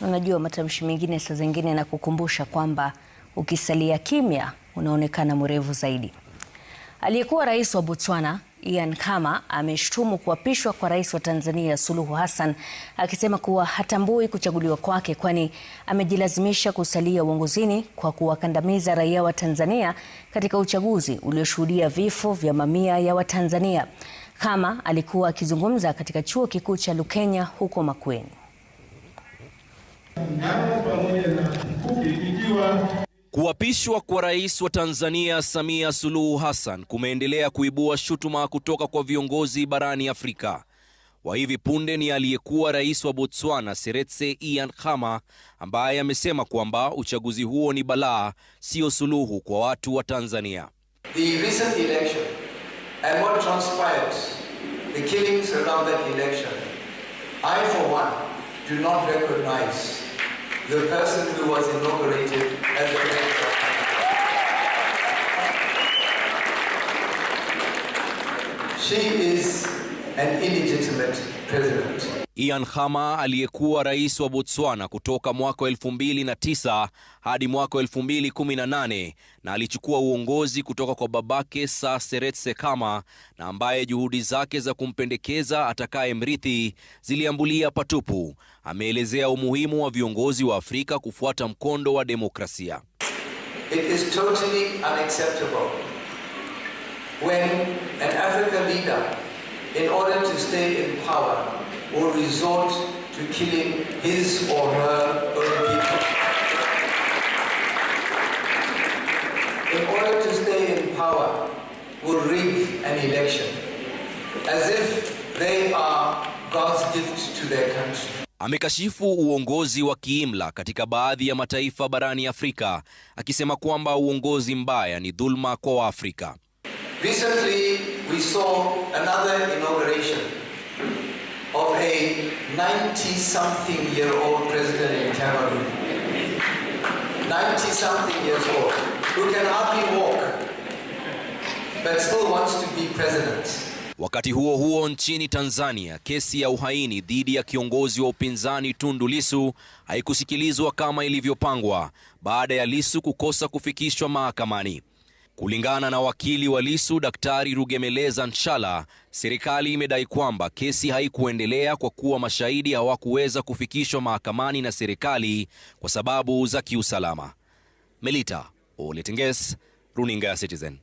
Unajua, matamshi mengine saa zingine na kukumbusha kwamba ukisalia kimya unaonekana mwerevu zaidi. Aliyekuwa rais wa Botswana Ian Khama ameshtumu kuapishwa kwa rais wa Tanzania Suluhu Hassan akisema kuwa hatambui kuchaguliwa kwake kwani amejilazimisha kusalia uongozini kwa kuwakandamiza raia wa Tanzania katika uchaguzi ulioshuhudia vifo vya mamia ya Watanzania. Khama alikuwa akizungumza katika chuo kikuu cha Lukenya huko Makueni. Kuapishwa kwa rais wa Tanzania Samia Suluhu Hassan kumeendelea kuibua shutuma kutoka kwa viongozi barani Afrika. Wa hivi punde ni aliyekuwa rais wa Botswana Seretse Ian Khama ambaye amesema kwamba uchaguzi huo ni balaa, sio suluhu kwa watu wa Tanzania. The recent election and what transpired, the killings around that election, I for one do not recognize the person who was inaugurated as the president. She is an illegitimate president. Ian Khama aliyekuwa rais wa Botswana kutoka mwaka 2009 hadi mwaka 2018 na alichukua uongozi kutoka kwa babake Sir Seretse Khama na ambaye juhudi zake za kumpendekeza atakaye mrithi ziliambulia patupu, ameelezea umuhimu wa viongozi wa Afrika kufuata mkondo wa demokrasia. It is totally unacceptable when an African leader, in order to stay in power, will resort to killing his or her own people. In order to stay in power, will rig an election, as if they are God's gift to their country. Amekashifu uongozi wa kiimla katika baadhi ya mataifa barani Afrika, akisema kwamba uongozi mbaya ni dhulma kwa Waafrika. Recently, we saw another inauguration of a 90-something-year-old president in Cameroon. 90-something years old, who can hardly walk, but still wants to be president. Wakati huo huo, nchini Tanzania, kesi ya uhaini dhidi ya kiongozi wa upinzani Tundu Lissu haikusikilizwa kama ilivyopangwa baada ya Lissu kukosa kufikishwa mahakamani. Kulingana na wakili wa Lissu, Daktari Rugemeleza Nshala, serikali imedai kwamba kesi haikuendelea kwa kuwa mashahidi hawakuweza kufikishwa mahakamani na serikali kwa sababu za kiusalama. Melita Oletenges, Runinga ya Citizen.